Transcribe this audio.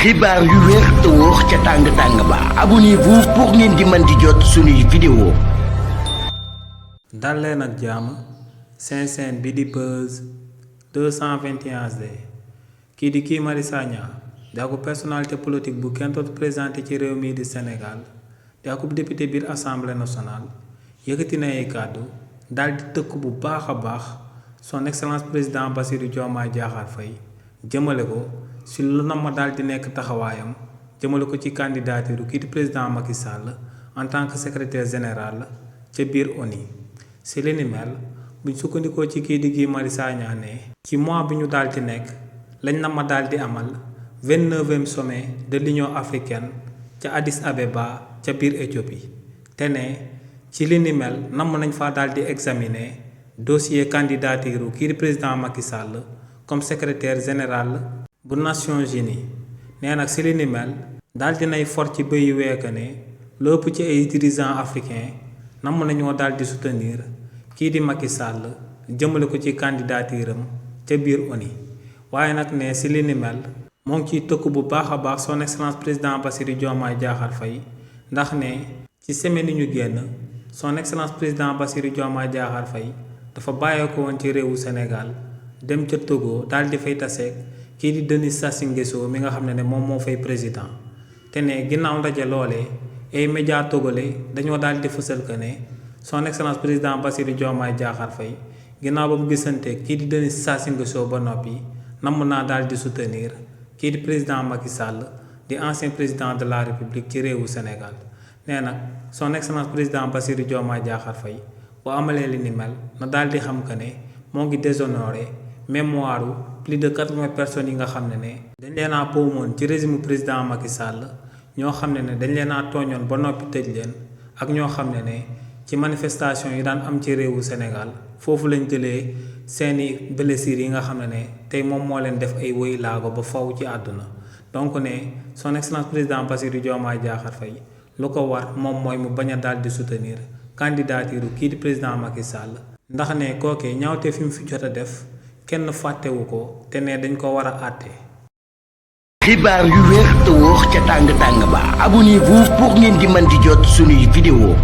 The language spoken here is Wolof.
xibaar yu wér te wóor ca tàng ba abonnez-vous pour ngeen di mën di jot suñuy vidéo. dal leen ak jàmm seen chaîne bi di Buzz 221 HD kii di Guy Marius Sagna di akub personnalité politique bu kenn dootu présenté ci réew mii di Sénégal di akub député biir assemblée nationale yëkkati na ay kàddu daal di tëkk bu baax a baax son excellence président Bassirou Diomaye Diakhar Faye jëmale ko si lu na ma daal di nekk taxawaayam jëmale ko ci candidature kii di président Macky Sall en tant que secrétaire général ca biir ONU si li ni mel buñ sukkandikoo ci kii di Guy Marius Sagna ne ci mois bi ñu daal di nekk lañ na ma daal di amal 29e sommet de l'Union africaine ca Addis Abeba ca biir Éthiopie te ne ci li ni mel namm nañ fa daal di examiner dossier candidature kii di président Macky Sall comme secrétaire général bu Nations Unies nee nag si li ni mel daal dinay for ci bëyi weeka ne lu ëpp ci ay dirigeants africains namm nañoo daal di soutenir kii di Macky Sall jëmale ko ci candidature am ca biir ONU waaye nag ne si li ni mel moo ngi ciy tëkk bu baax a baax son excellence président Bassirou Diomaye Diakhar Faye ndax ne ci semaine yi ñu génn son excellence président Bassirou Diomaye Diakhar Faye dafa bàyyeeko woon ci réewu Sénégal dem ca Togo daal di fay taseeg kii di Denis Sassou Nguesso mi nga xam ne moom moo fay président te ne ginnaaw ndaje loolee ay médias togolais dañoo daal di fësal que ne son excellence président Bassirou Diomaye Diakhar Faye ginnaaw ba mu gisante kii di Denis Sassou Nguesso ba noppi namm naa daal di soutenir kii di président Macky Sall di ancien président de la République ci réewu Sénégal nee nag son excellence président Bassirou Diomaye Diakhar Faye bu amalee li ni mel na daal di xam que ne moo ngi déshonoré mémoire plus de 80 personnes yi nga xam ne dañ leen a poomoon ci régime président Macky Sall ñoo xam ne dañ leen a tooñoon ba noppi tëj leen ak ñoo xam ne ci manifestation yi daan am ci réewu Sénégal foofu lañ jëlee seeni blessures yi nga xam ne tey moom moo leen def ay woy laago ba faw ci àdduna donc ne son excellence président Bassirou Diomaye Diakhar Faye lu ko war moom mooy mu bañ a daal di soutenir candidature kii di président Macky Sall ndax ne kookee ñaawte fi mu fi jot a def kenn fàttewu ko te ne dañ ko war a àtte. xibaar yu wér te wóor ca tàng ba abonnez-vous pour ngeen di mën di jot suñuy vidéo.